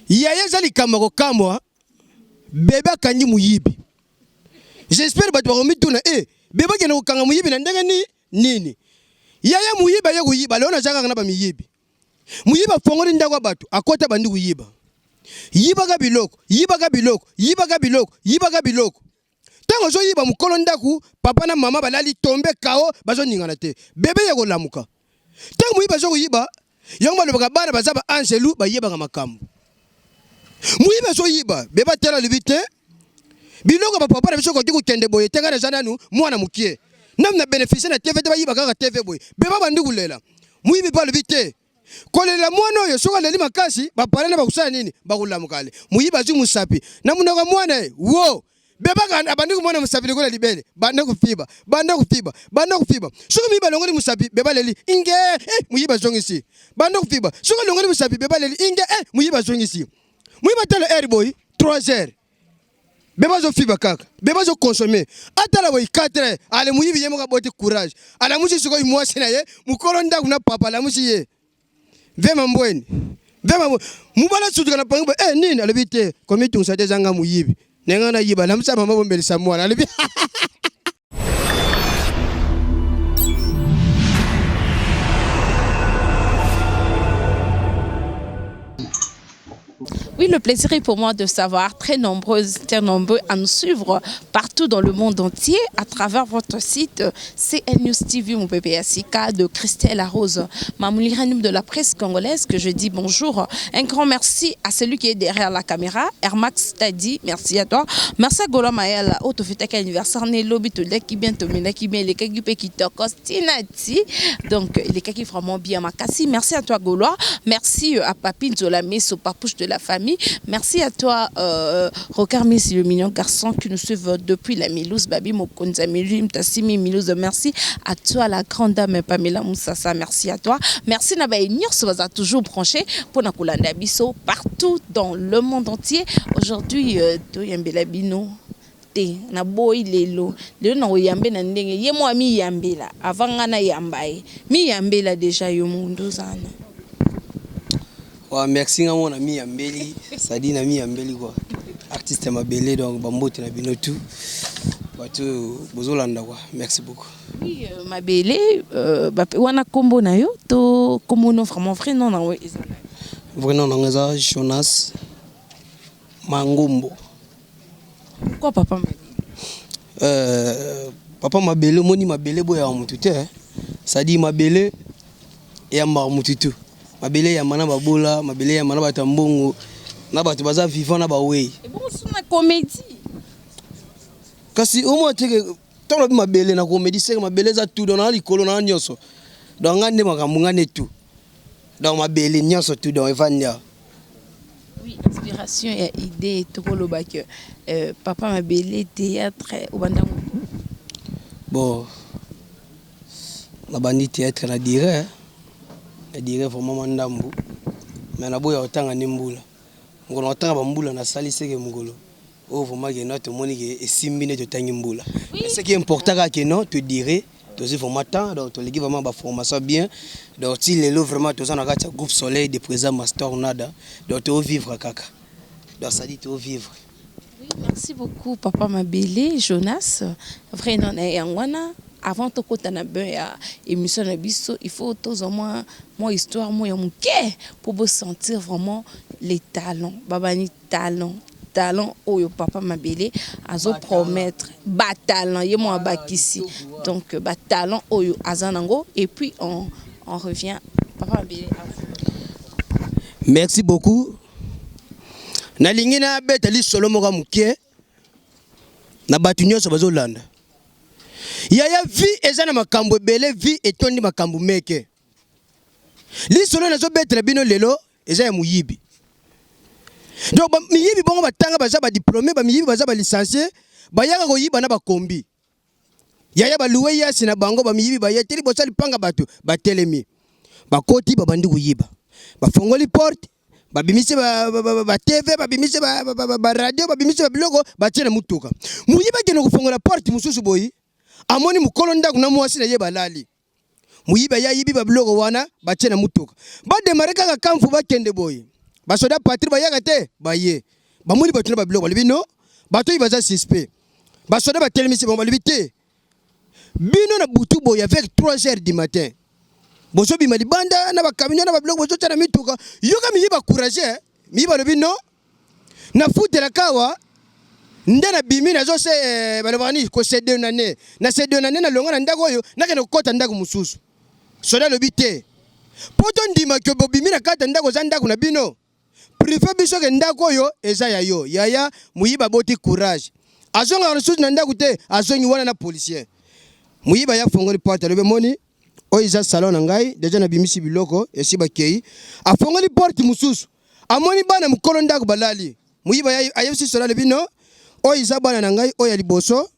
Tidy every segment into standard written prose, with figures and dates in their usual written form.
Yaya eza likambo ya kokamwa, bebe akangi moyibi. J'espère bato bakomituna e eh, bebe akende kokanga moyibi na ndenge ni nini? Yaya moyibi aye koyiba, lelo naza kaka na bamiyibi. Moyibi afongoli ndako ya bato, akota bandi koyiba. Yibaka biloko, yibaka biloko, yibaka biloko, yibaka biloko. Ntango ozoyiba mokolo ndako, papa na mama balali tombe kao, bazoningana te. Bebe ya kolamuka. Ntango moyibi azo koyiba, yango balobaka bana baza ba angelu bayebaka makambo. Moyibi azoyiba, bebe atala alobi te, biloko ba papa na biso koki kokende boye te, ngai naza nanu mwana mokie. Nanu na beneficie na TV te, bayiba kaka TV boye. Bebe abandi kolela. Moyibi mpe alobi te, Kolela mwana oyo soki aleli makasi ba parents na bakosala nini? Bakolamuka ale. Moyibi azwi mosapi na monoko ya mwana ye wo bebaka abandi komona mosapi lokola libele banda kofiba banda kofiba banda kofiba soki moyibi alongoli mosapi beba aleli inge eh, moyibi azongisi banda kofiba soki alongoli mosapi beba aleli inge eh, moyibi azongisi moyibi atala heure boyi 3 heures Bebe azo fiba kaka. Bebe azo consommer. Atala boye 4 heures. Ale muyibi ye moko aboti courage. Alamusi sikoyo mwasi na ye, mukolo ndaku na papa alamusi ye. Vema mbweni. Vema mbweni. Mubala sutuka na pangi boye, eh nini alobi te, komitungisa te eza nga muyibi. Na nga nayiba, alamusa mama bombelisa mwana. Alobi Oui, le plaisir est pour moi de savoir très nombreuses, très nombreux à nous suivre partout dans le monde entier à travers votre site CN News TV, mon bébé Asika de Christelle Arose, Mamouli de la presse congolaise, que je dis bonjour. Un grand merci à celui qui est derrière la caméra, Airmax Tadi, merci à toi. Merci à Gola Mayala, Otofetaka anniversaire, né lobby, qui bien, qui bien, les qui Tinati. Donc, il est vraiment bien makasi. Merci à toi, Gaulois. Merci euh, à Papi Nzola Messo, papouche de la famille. Merci à toi, euh, Rocard Miss, le mignon garçon qui nous suit depuis la Milouz, Babi Mokonza, Milu, Mtassimi, Milouz. Merci à toi, la grande dame Pamela Moussassa. Merci à toi. Merci Nabaye Nyors, vous toujours branché pour Nakulanda Biso partout dans le monde entier. Aujourd'hui, euh, Toyambela Bino. te naboyi lelo lelo nakoyambe na ndenge ye moko amiyambela avant nga nayamba ye miyambela dejà yo moko nde oza wana. Ouais, merci nga mona miyambeli c'est-à-dire na miyambeli quoi artiste ya mabele donc bambote na bino tout bato oyo bozolanda quoi merci beaucoup. Oui, euh, mabele euh, wana kombo na yo to kombo no vraiment vrai nom na yo eza vrai nom na nga eza Jonas Mangombo. Pourquoi papa mabele? Euh, papa mabele omoni mabele boyaka mutu te c'est-à-dire mabele eyambaka mutu tu mabele eyamba na babola mabele eyamba na bato ya mbongo na bato baza vivant na bawei ebongo na comédie kasi omona teke ntango lobi mabele na comédie seke mabele eza tout donc na likolo na nyonso donc ngai nde makambo ngai nde tout donc mabele nyonso tout donc evandi awa Oui, inspiration ya idée tokoloba que euh, papa mabele théâtre obanda bon nabandi théâtre na dire na dire vraiment mwa ndambu mais naboya kotanga nde mbula mokolo natanga bambula nasali seke mokolo oyo vraiment ke no tomoni ke esimbi nde totangi mbula mais ce qui est important kaka ke no todire tozwi vraiment temps donc toleki vraiment baformation bien donc ti lelo vraiment toza na kati ya groupe soleil de président master nada donc tovivre kaka donc ça dit tovivre. Oui, merci beaucoup papa Mabele Jonas vrai nom na yango wana avant tokota na bain ya émission na biso il faut tozwa mwa mwa histoire mwa ya moke pour bo sentir vraiment les talents babani talent talent oyo papa mabele azo promettre ba talent ye mo abakisi donc ba talent oyo aza nango et puis on, on revient papa mabele merci beaucoup nalingi nabeta lisolo moko ya moke na bato nyonso bazolanda yaya vie eza na makambo ebele vie etondi makambo meke lisolo nazobetela bino lelo eza ya moyibi donc miyibi bongo batanga baza ba diplôme ba miyibi baza ba licencié bayaka koyiba na bakombi yaya baluwe yasi na bango bamiyibi baye te liboso lipanga bato batelemi bakoti babandi koyiba bafongoli porte babimisi ba TV babimisi ba radio babimisi ba biloko batie na motuka moyibi akende kofongola porte mosusu boyi amoni mokolo ndako na mwasi na ye balali Moyibi aye ayibi ba biloko wana batie na mutuka. Ba demarrer kaka kamfu bakende boye. Basoda patrie bayaka te, baye. Bamoni bato na babiloko, balobi no, bato oyo baza suspect. Basoda batelemisi bango, balobi te. Bino na butu boye avec 3 heures du matin. Bozobima libanda na ba camion na ba biloko bozotia na mituka. Yoka miyi ba courage, eh? Miyi balobi no. Nafutelaka awa nde nabimi nazo se eh, balobaka nini ko se denane na se denane na longa na ndako oyo nakende kokota ndako mosusu. Soda alobi te mpo tondima ke bobimi na kati ya ndako eza ndako na bino prive biso ke ndako oyo eza ya yo yaya. Moyibi aboti courage, azongaka lisusu na ndako te, azongi wana na policier. Moyibi aya afongoli porte, alobi moni oyo eza salon na ngai deja nabimisi biloko esi bakei. Afongoli porte mosusu, amoni bana mokolo ndako balali. Moyibi ayebisi soda, alobi no, oyo eza bana na ngai, oyo ya liboso,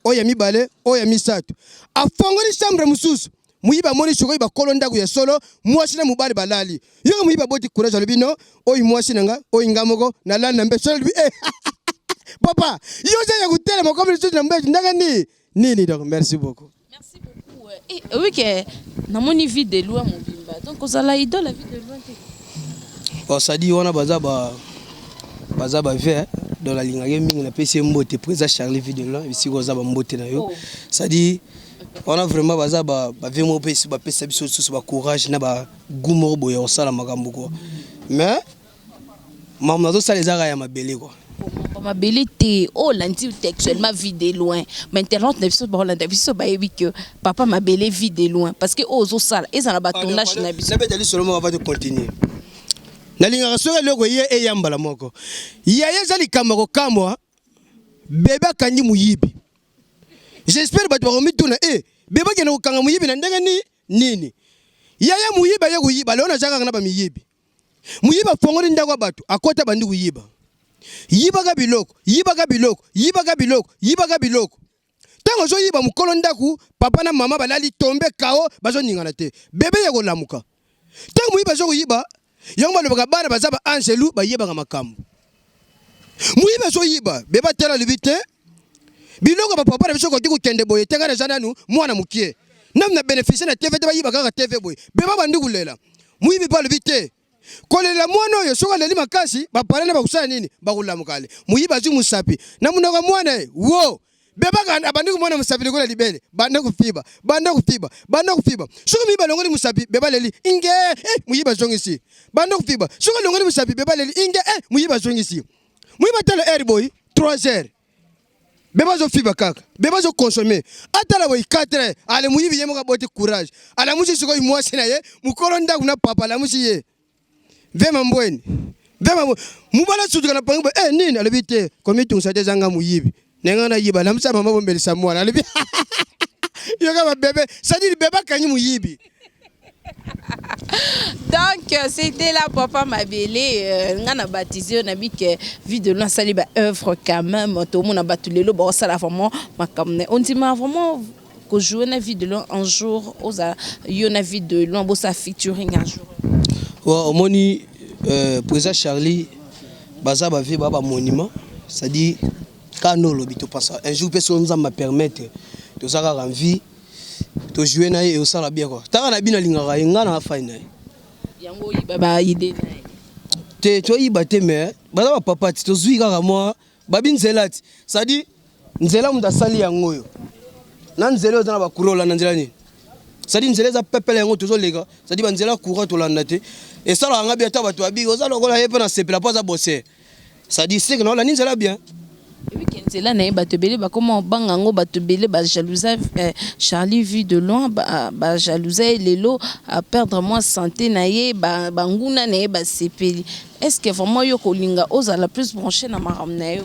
oyo ya mibale, oyo ya misato. Afongoli chambre mosusu, moyibi amoni sikoyo bakolo ndako ya solo, mwasi na mobali balali. Yoka moyibi aboti courage, alobi no, oyo mwasi na nga, oyo nga moko nalali na mbeto. Soda alobi eh, papa yo oza ya kotelema okomi lisusu na mbeto ndenge nini nini? Donc merci beaucoup. Merci beaucoup. Eh, oui que namoni Vue de Loin mobimba. Donc ozala idole Vue de Loin te. Bon, sadi wana baza ba vieux, donc nalingaki mingi, napesi ye mbote, président Charlie Vue de Loin, bisika oza, bambote na yo. Sadi wana vraiment baza ba vieux moko mpe esi bapesa biso lisusu bacourage na bagu moko boye ya kosala makambo quoi, mais makambo nazosala eza kaka ya mabele quoi. Mabele te, olandi textuellement Vue de Loin. Maintenant na biso baolanda biso bayebi que papa mabele Vue de Loin, parce que oyo ozosala eza na batournage na biso. Nabeta lisolo moko avant continuer. Nalingaka soki eloko ye eyambala moko yaya eza likambo ya kokamwa. Bebe akangi moyibi. J'espère bato bakomituna e bebe akende kokanga moyibi na ndenge ni nini? Yaya moyibi aye koyiba lelo, naza kaka na bamiyibi. Moyibi afongoli ndako ya bato, akota, bandi koyiba, yibaka biloko, yibaka biloko, yibaka biloko, yibaka biloko. Ntango azoyiba, mokolo ndako, papa na mama balali tombe kao, bazoningana te. Bebe ya kolamuka ntango moyibi aza koyiba, yango balobaka bana baza ba angelu, bayebaka makambo. Moyibi azoyiba, bebe atala, alobi te, biloko ya bapapa na biso koki kokende boye te, ngai naza nanu mwana mokie, nanu na bénéficie na TV te, bayiba kaka TV boye. Bebe abandi kolela. Moyibi mpe alobi te, kolela mwana oyo, soki aleli makasi, bapale na bakosala nini? Bakolamuka. Ale moyibi azwi mosapi na monoko ya mwana ye wo. Bebe abandi komona mosapi likolo ya libele, banda kofiba, banda kofiba, banda kofiba. Soki moyibi alongoli mosapi, bebe aleli inge eh, moyibi azongisi, banda kofiba. Soki alongoli mosapi, bebe aleli inge eh, moyibi azongisi. Moyibi atala heure boye 3 heures, bebe azofiba kaka, bebe azoconsommer. Atala boye 4 heures. Ale moyibi ye moko aboti courage, alamusi sikoyo mwasi na ye, mokolo ndako na papa, alamusi ye vema mbweni vema. Mobali asutuka na pangi boye eh, nini? Alobi te, komitungisa te, ezanga moyibi ndenge nayiba. Alamusa mama, bombelisa mwana. Alobi yoka babebe, c'est-à-dire bebe akangi moyibi. Donc c'était là papa mabele nga na baptisé na bi que Vue de Loin asali ba œuvre quand même. Tomona bato lelo baosala vraiment makambo na ondima vraiment kojouer na Vue de Loin un jour, oza yo na Vue de Loin bosa featuring un jour? Ouais, omoni président Charlie, baza bavieux, baa bamonument, c'est-à-dire kaka nde olobi, topasa un jour mpe so Nzambe apermettre toza kaka vie, tojouer na ye, osala bien quoi. Taka na bino alingaka ye, nga na afai na ye. Yango oyiba baidée na ye? Te, toyiba te, mais baza bapapa ti tozwi kaka mwa babi nzela ti, c'est-à-dire nzela moto asali yango oyo na nzela oyo eza na bacourant, olanda nzela nini? C'est-à-dire nzela eza pepele, yango tozoleka, c'est-à-dire banzela courant tolanda te. Esalaka nga bien ata bato babiki oza lokola ye mpe nasepela mpo aza boser, c'est-à-dire seke na olandi nzela bien. Ebiki nzela na ye, bato ebele bakoma obanga yango, bato ebele bajalousa Charlie Vue de Loin, bajalousa ye. Lelo aperdre mwa santé na ye, banguna na ye basepeli. Est ce que vraiment yo kolinga ozala plus branché na makambo na ye?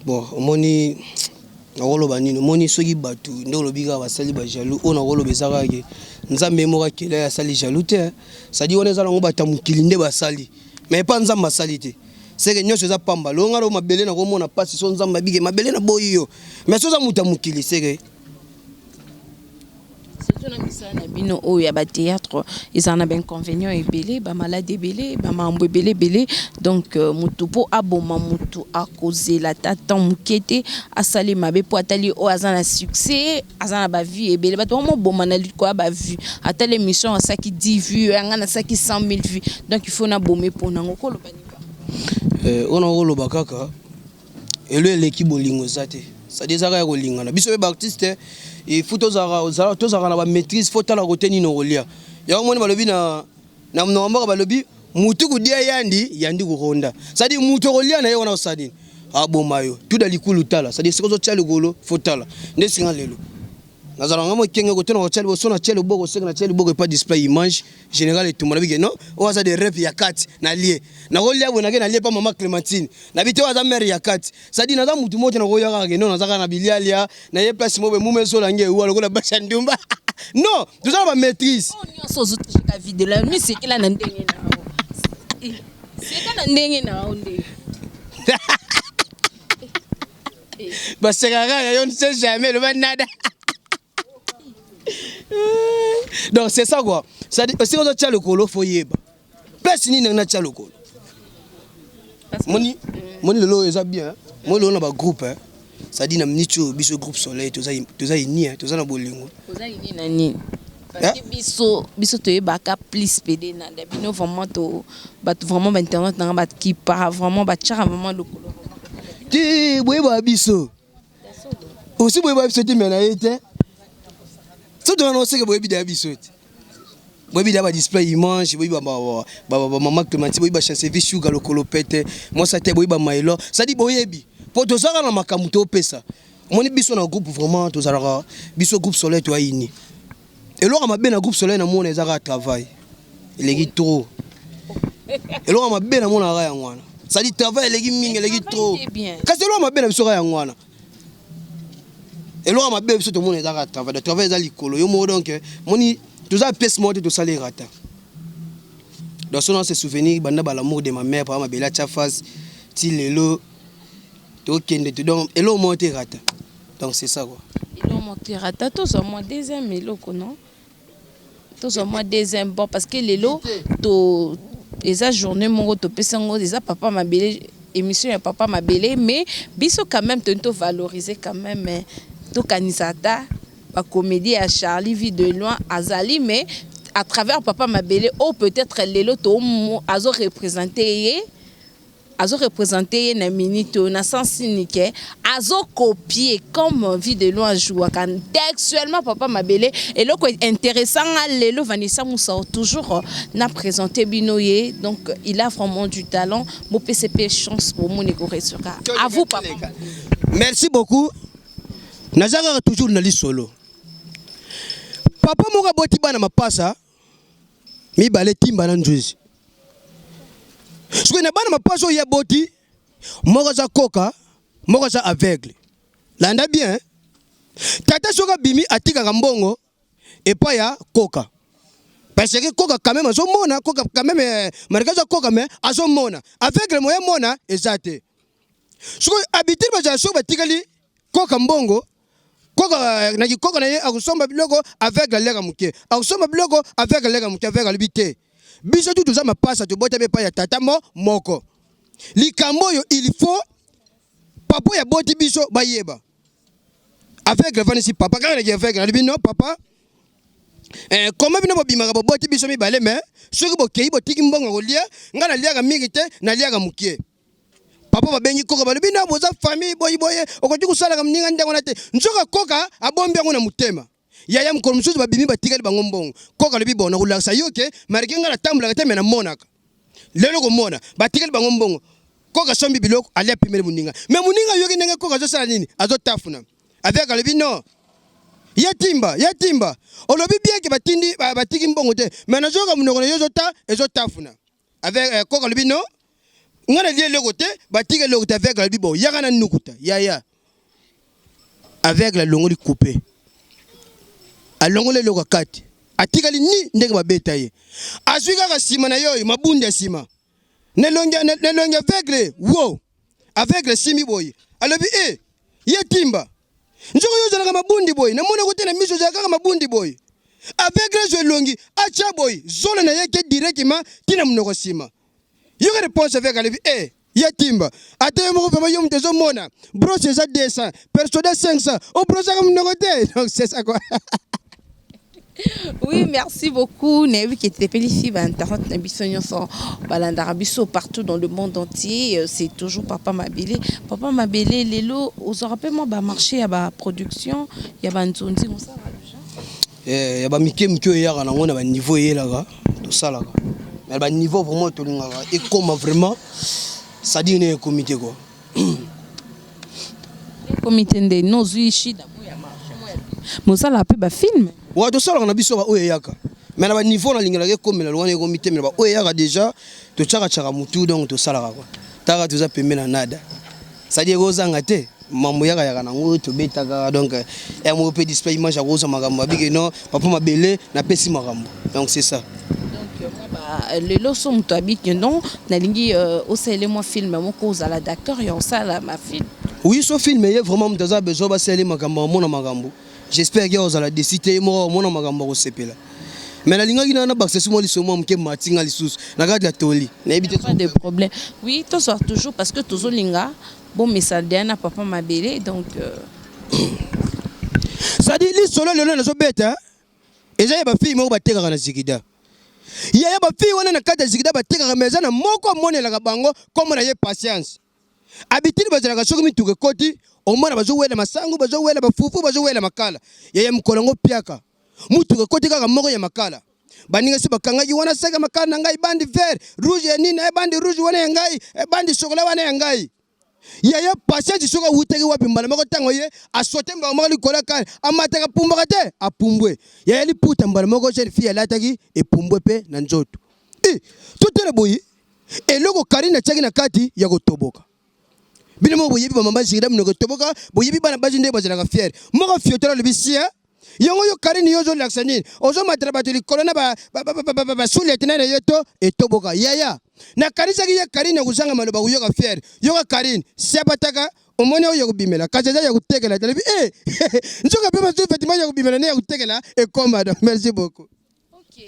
Bon, omoni, nakoloba nini? Omoni, soki bato nde olobi kaka basali bajaloux, oyo nakoloba eza kaka ke Nzambe ye moko akela ye asali jaloux te. C'est-à-dire wana eza nango bato ya mokili nde basali, mais epa Nzambe asali te. Seke nyonso eza pamba longa lo mabele nakomona mpasi so Nzambe abike mabele na boyi yo, mais so oza moto ya mokili, seke. Surtout na misala na bino oyo ya bathéâtre, ezala na bainconvénient ebele, bamalade ebele, bamambo ebele ebele. Donc motu mpo aboma motu, akozela ata temps moke te, asali mabe mpo atali oyo aza na succès, aza na bavue ebele. Bato bamoboma na likolo ya bavue. Atali émission, asalaki 10 vues, yanga nasalaki 100 000 vues, donc il faut nabome mpo nango. Koloba nini? Oyo nakoloba kaka, elo eleki bolingo eza te. C'est-à-dire, ezaka ya kolingana. Biso mpe baartiste, il faut tozalaka na bamaîtrise. Faut tala kote nini okolia. Yango moni balobi na monoko mboka, balobi mutu kudia yandi yandi koronda. C'est-à-dire, mutu okolia na ye wana, osala nini? Aboma yo tuda likulu. Tala, c'est-à-dire, soki ozotia likolo, faut tala nde singa. Lelo nazalaka nga mokenge kote na kotia liboso, na tia loboko, seke na tia liboko epa display image général etumba. Nabike non, oyo aza de rep ya kati na lie, nakolia boye, nake nalie pa mama Clémentine. Nabi te, oyo aza mare ya kati. C'est-à-dire, naza mutu moko te, nakoya kaka ke non, naza kaka na bilialia na ye place moko boye, mumu ezolange ewa lokola basi ya ndumba. Non, toza na bamaîtrise. Oyo nyonso ozotosheka video misekela na ndenge na yo, seka na ndenge na yo nde. Basekaka ya yo, ne sait jamais, loba nada. Donc c'est ça quoi. C'est-à-dire, soki ozotia lokolo, faut yeba place nini ndenge natia lokolo. Moni, moni lelo eza bien. Moni lelo na bagroupe, c'est-à-dire na miniti oyo, biso groupe Soleil toza uni, toza na bolingo. Oza uni na nini? Parce que biso toyebaka plus pede nanda bino vraiment to bato vraiment bainternet nanga bakipaka vraiment, batiaka vraiment lokolo. Ti boyebaka biso osi, boyebaka biso te, me na ye te. So tona na oseke, boyebi deya biso te, boyebi deya badisplay image, boyebi bamama Clémentine, boyebi bachancevi sugar lokolo pete mwasa te, boyebi bamaelo. C'est-à-dire, boyebi mpo tozalaka na makambo topesa. Omoni biso na groupe, vraiment tozalaka, biso groupe Soleil toyayini. Eloko mabe na groupe Soleil namona eza kaka travail eleki trop. Eloko mabe namonaka yango wana. C'est-à-dire, travail eleki mingi, eleki trop. Kasi eloko mabe na biso kaka yango wana. Eloko mabe biso tomona eza kaka travail. Donc travail eza likolo yo moko. Donc moni toza pièce moko te, tosala erata. Donc so na se souvenir banda ba l'amour de ma mère, papa mabele atia face ti lelo tokende te. Donc eloko moko te erata. Donc c'est ça quoi. Eloko moko te erata. Tozwa mwa deuxième eloko, non, tozwa mwa deuxième. Bon, parce que lelo to eza journée moko topesi yango, eza papa mabele, émission ya papa mabele. Mais biso quand même toni tovaloriser quand même, tokanisa ata bacomédie ya Charlie Vie de Loin azali, mais à travers papa mabele oyo peut-être lelo to azoreprésente ye, azoreprésente ye na minute oyo, na sens nini ke azokopie comme Vie de Loin ajouaka textuellement papa mabele. Eloko intéressant nga lelo, Vanessa Moussao toujours na présenté bino ye. Donc il a vraiment du talent. Bopesa mpe chance, bomoni koresuka. À vous, papa. Merci beaucoup. Naza kaka toujours na lisolo. Papa moko aboti bana mapasa mibale, Timba na Nzuzi. Soki na bana mapasa oyo aboti, moko aza koka, moko aza aveugle. Landa bien. Tata soki abimi, atikaka mbongo epai ya koka, parce que koka quand même azomona. Koka quand même, malgré aza koka, mais azomona. Aveugle moye mona eza te. Soki habitude bazala, soki batikali koka mbongo, koka na kikoka na ye akosomba biloko, aveugle aleka moke, akosomba biloko, aveugle aleka moke. Aveugle alobi te, biso tu toza mapasa, tobotami epai ya tata mo moko. Likambo oyo, il faut papa oyo aboti biso bayeba. Aveugle avandisi papa kaka naki aveugle, alobi: "Non papa, koma bino bobimaka, boboti biso mibale, mais soki bokei, botiki mbongo kolia, ngai naliaka mingi te, naliaka mokie." Papa babengi koka, balobi: "Na boza famille boyi boye, okoki kosalaka moninga ndenge wana te." Nzoka koka abombi yango na motema. Yaya, mokolo mosusu babimi, batikali bango mbongo. Koka alobi: "Bon, nakolakisa yo ke malgré ngai natambolaka te, mais namonaka." Lelo komona batikali bango mbongo, koka asombi biloko, alia pembeni moninga. Mais moninga ayoki ndenge koka azosala nini, azotafuna. Avec alobi: "Non, ye Timba, ye Timba, olobi bien ke batindi batiki mbongo te, mais nazoyoka monoko na yo ezota, ezotafuna." Avec koka alobi: "Non, ngai nalia eloko te, batika eloko te." Avec alobi: "Bon, yaka na nukuta yaya." Avec alongoli coupe, alongoli eloko ya kati, atikali ni ndenge babeta ye, azwi kaka nsima na ye oyo mabundi ya nsima nelongi aveugle. Wo aveugle esimbi boye, alobi: "E ye Timba, nzoko yo ozalaka mabundi boye, namoni ko te na miso, ozalaka kaka mabundi boye." Aveugle azwa elongi atya boye zolo na ye ke directement tina monoko nsima. Yoka réponse avec alobi eh ye timba ata yo moko vraiment yo moto ozomona brosse eza 200 persoda 500 obrosaka monoko te donc c'est ça quoi. Oui, merci beaucoup. Nayebi ke tepelisi ba internet na biso nyonso balandaka biso partout dans le monde entier. C'est toujours Papa Mabele. Papa Mabele, lelo ozwaka mpe mwa bamarché ya baproduction ya banzonzi mosala déjà? Eh, ya bamike mike oyo eyaka nango na baniveau eyelaka tosalaka, mais baniveau vraiment tolingaka ekoma vraiment, c'est-à-dire ne ekomi te quoi. Ekomi te nde nozwi shida mosala mpe bafilm. Wa tosalaka na biso baoyo eyaka, mais na baniveau nalingelaka ekomela wana ekomi te, mais na baoyo eyaka déjà totyakatiaka motu, donc tosalaka quoi. Taka toza pembe na nada, c'est-à-dire ekozanga te mambo yaka yaka nango tobetaka. Donc ya moko mpe display image akozwa makambo abike non Papa Mabele napesi makambo, donc c'est ça. Donc mwa lelo so moto abiki non nalingi osalele mwa film moko, ozala d'acteur ya osala ma film? Oui, so film ye vraiment moto aza besoin basaleli makambo, amona makambo, j'espère ke ozala desi te, ye moko amona makambo akosepela. Mais nalingaki na bakisa mwa lisomo mwa moke matinga lisusu na kati ya toli, nayebi te. Pas de problème, oui, tozwa toujours parce que tozolinga bomesana deya na Papa Mabele, donc C'est-à-dire lisolo lelo nazobeta eza ya bafille moko batekaka na zikida. Yaya, bafille wana na kati ya zikida batekaka, mais eza na moko amonelaka bango, kombo na ye Patience. Abitili bazalaka soki mituka ekoti, omona bazowela masangu, bazowela bafufu, bazowela makala. Yaya, mokolo yango piaka mutuka ekoti kaka moko ya makala, baninga si bakangaki wana saka makala na ngai, bande vert rouge ya nini, bande rouge wana ya ngai, bande chocolat wana ya ngai. Yaya, Patience soki awutaki wapi, mbala moko ntango ye asote mbala moko likolo ya kale, amataka apumbwaka te, apumbwe. Yaya, liputa mbala moko jeune fille alataki epumbwe mpe na nzoto. E totala boye eloko Karine atiaki na kati ya kotoboka. Bino moko boyebi bamama zikida monoko etoboka, boyebi bana basi nde bazalaka fière. Moko fiotola alobi sia yango yo Karine, yo ozolakisa nini? Ozomatela bato likolo na basulete na ye to etoboka. Yaya, nakanisaki ye Karine akozanga maloba koyoka fière. Yoka Karine siabataka omoni oyo ya kobimela kasi eza ya kotekela. Talobi e nzoka mpe basu effectivement ya kobimela ne ya kotekela ekoma. Donc merci beaucoup. Ok,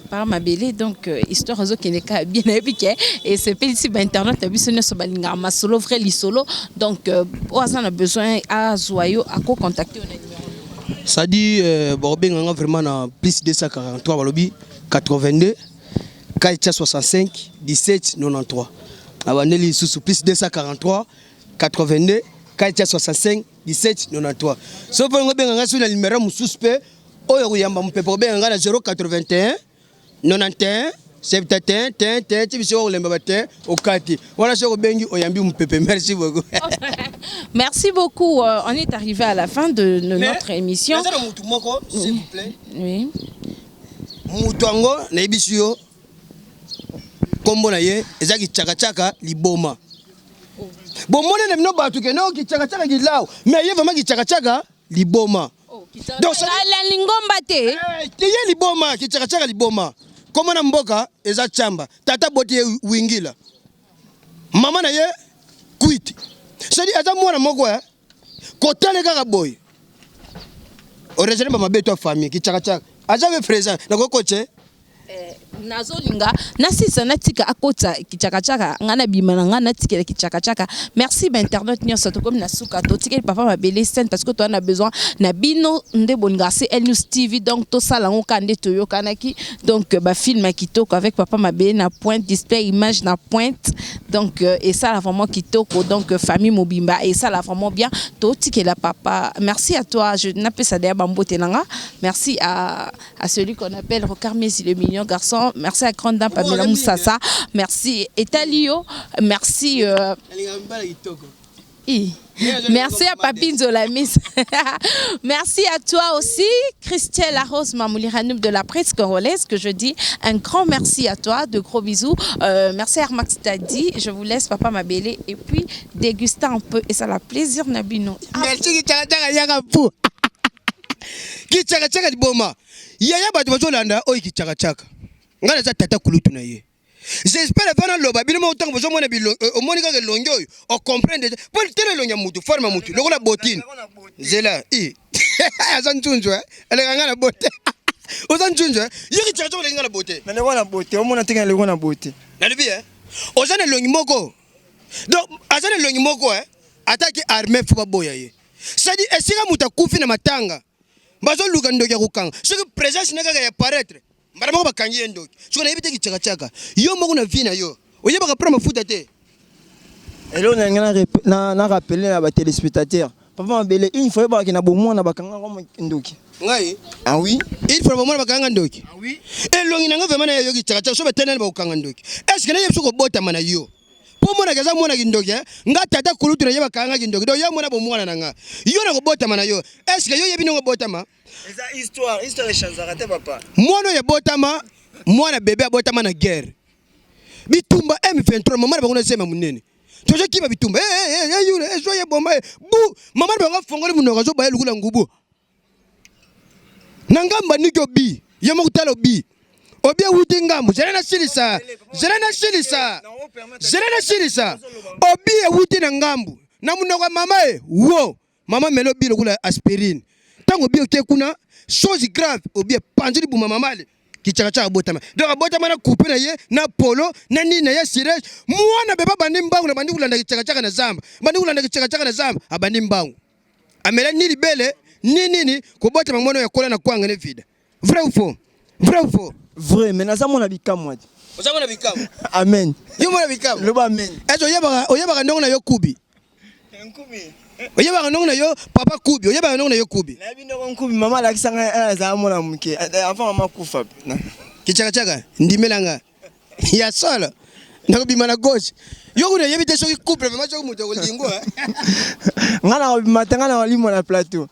Papa Mabele, donc histoire ezokende kaka bien. Nayebi ke esepelisi bainternet na biso nyonso balingaka masolo vrai lisolo. Donc oyo aza na besoin azwa yo, akocontacte yo na numéro? C'est-à-dire bakobenganga vraiment na plus 243, balobi 82 465 17 93. Abandeli lisusu plus 243 82 465 17 93. So mpo yango obenganga soki na numéro mosusu mpe oyo koyamba mopepe, kobenga na 081 91 71 te te ti biso kolemba ba te okati wana soki obengi oyambi mopepe. Merci beaucoup. Merci beaucoup. On est arrivé à la fin de notre émission. Naza na mutu moko, s'il vous plaît. Oui. Mutu yango nayebisi yo nkombo na ye eza Kichakachaka Liboma. Bomoni na bino bato kende Kichakachaka kilau, mais ye vraiment Kichakachaka Liboma. Donc, la lingomba te. Eh, ye liboma, Kichakachaka Liboma, kombo na mboka eza Chamba, tata boti ye Wingila, mama na ye Kwiti. C'est-à-dire aza mwana moko kotale kaka boye oraisonne bamabe to famille. Kichakachaka aza pe présent nakokoche. Nazolinga nasisa natika akota Kichakachaka, ngai nabima na ngai natikela Kichakachaka. Merci bainternet nyonso, tokomi na suka. Totikeli Papa Mabele scène parce que toza na besoin na bino nde bolingaka CL News TV. Donc tosala yango kaka nde toyokanaki. Donc bafilm ya kitoko avec Papa Mabele na pointe, display image na pointe, donc esala vraiment kitoko. Donc famille mobimba esala vraiment bien. Totikela papa. Merci à toi. Je napesa deya bambote na nga. Merci à celui qu'on appelle Rocard Messi, le mignon garçon. Merci à Grande Dame Pamela Moussassa. Merci Etalio. Merci. Merci à Papinzo la Miss. Merci à toi aussi, Christelle Arose Mamouli Hanoub de la presse congolaise, que je dis un grand merci à toi, de gros bisous. Merci à Armax Tadi. Je vous laisse, Papa Mabele, et puis déguster un peu. Et ça la plaisir na bino. Merci Kichakachaka yaka pu. Kichakachaka Liboma. Yaya, bato bazolanda oyo Kichakachaka. Ngai naza tata kulutu na ye. J'espère avant naloba bino moko ntango bozomona omoni kaka elongi oyo ocomprendre déjà mpo tele elongi ya mutu, forme ya mutu lokola botine zela i aza nzunzu aleka nga na bote. Oza nzunzu, yoki tiaka oleki nga na bote. Nalekwa na bote, omona teke nalekwa na bote. Nalobi oza na elongi moko, donc aza na elongi moko ataki armé fo baboya ye. C'est-à-dire esika moto akufi na matanga, bazoluka ndoki ya kokanga, soki présence na kaka ya paraître, mbala moko bakangi ye ndoki. Soki nayebi te, kichakachaka, yo moko na vie na yo oyebaka pra mafuta te. Eloko na ngai na rappeler na batéléspectateur, papa Mabele, une fois oyebakaki na bomwana bakangaka ndoki. Ngai? Ah oui. Une fois bomwana bakanga ndoki. Ah oui. Elongi na ngai vraiment nayoki chakachaka, so batenani bakokanga ndoki. Est ce que nayebi soki kobotama na yo mpo monaka eza mwana kindoki? Nga tata kulutu na ye bakangaki kindoki. Donc yo mona bomwana na nga, yo na kobotama na yo, est ce que yo oyebi ndenge obotama? Eza histoire, histoire echangeaka te, papa. Mwana oyo ebotama, mwana bebe abotama na guerre, bitumba M23. Mama na bango na zema monene, tozokima bitumba yule ezoye boma bu. Mama na bango afongoli monoko, azobaya lukula ngubu na ngambo aniki obi ye moko. Tala, obi obi ewuti ngambo. Zela nasilisa, zela nasilisa, zela nasilisa. Obi ewuti na ngambu na monoko ya mama e wo. Mama mele obi lokola aspirine. Ntango obi oke kuna, chose grave, obi epanzi libuma. Mama ale kichakachaka abotama. Donc abotama na coupe na ye na polo na nini na ye cirage. Mwana bebe abandi mbangu na bandi kolanda kichakachaka na zamba, bandi kolanda kichakachaka na zamba, abandi mbangu, amela ni libele ni nini. Kobotama mwana oyo akola na kwanga ne vida. Vrai ou faux? Vrai ou faux? Vrai, mais naza mona bikamwa te. Oza mona bikamwa. Amen. Yo mona bikamwa. Loba amen. Ezo oyebaka ndongo na yo kubi? Nkubi. Oyebaka ndongo na yo papa kubi? Oyebaka ndongo na yo kubi? Nayebi ndongo nkubi. Mama alakisa ngai, azala mwana moke avant mama kufa. Kichakachaka, ndimelanga ya solo, nakobima na gauche. Yo kuna oyebi te soki couple vraiment, soki moto akolingwa. Ngai nakobima te, ngai na kolimwa na plateau.